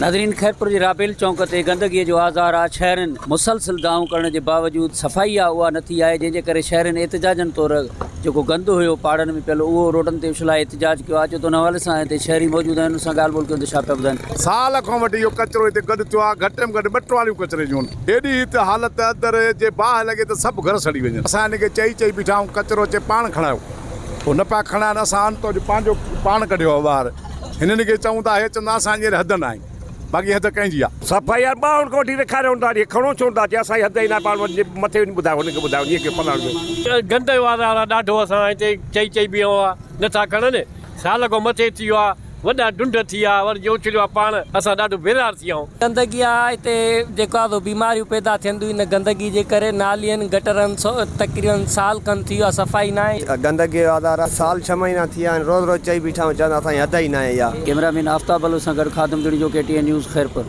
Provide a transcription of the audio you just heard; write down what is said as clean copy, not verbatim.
ناظرين خيرپور جي رابيل چونڪ تي گندگي جو آزار آ شهرين مسلسل دانهون ڪرڻ جي باوجود صفائي آ اها نه ٿي آهي جنهن جي ڪري شهرين احتجاجن طور جيڪو گند هيو پاڙن ۾ پيل اهو روڊن تي اڇلائي احتجاج ڪيو آ اچو ته ان حوالي سان هتي شهري موجود آهن انهن سان ڳالهه ٻولهه ڪيون ته ڇا پيا ٻڌائن. سال کان وٺي اهو ڪچرو هتي گڏ ٿيو آهي، گهٽ ۾ گهٽ ٻه ٽراليون ڪچري جون آهن. ايڏي هت حالت اندر جي باهه لڳي ته سڀ گهر سڙي وڃن. اسان هن کي چئي چئي بيٺا آهيون ڪچرو اچي پاڻ کڻايو، هو نه پيا کڻائن، اسان انت اڄ پنهنجو پاڻ ڪڍيو آهي ٻاهر. هنن کي چئون ٿا هي چوندا اسان جي حد ناهي، باقي حد ڪنهن جي آهي. صفائي يار ٻانهن کان وٺي رکاريو هوندا جي کڻو ڇو نٿا چي اسان جي حد ئي ناهي پاڻ وٽ مٿي وڃي ٻڌايو هن کي ٻڌايو جيئن ڪي فلاڻو جو. گند جو آزار آ ڏاڍو اسان هتي چئي چئي بيهون آ نٿا کڻن سال کان مٿي ٿي ويو آ وڏا ڍنڍ ٿي ويا وري جي اڇليو آ پاڻ اسان ڏاڍو بيزار ٿي ويا آهيون. گندگي آ هتي جيڪو آ سو بيماريون پيدا ٿين ٿيون ان گندگي جي ڪري نالين گٽرن سو تقريبن سال کن ٿي ويو آ صفائي ناهي. گندگي جو آزار آ سال ڇهه مهينا ٿي ويا آهن روز روز چئي بيٺا آهيون چون ٿا اسان جي حد ئي ناهي اها. ڪئميرا مين آفتاب بلوچ سان گڏ Khadim Junejo K T N news Khairpur.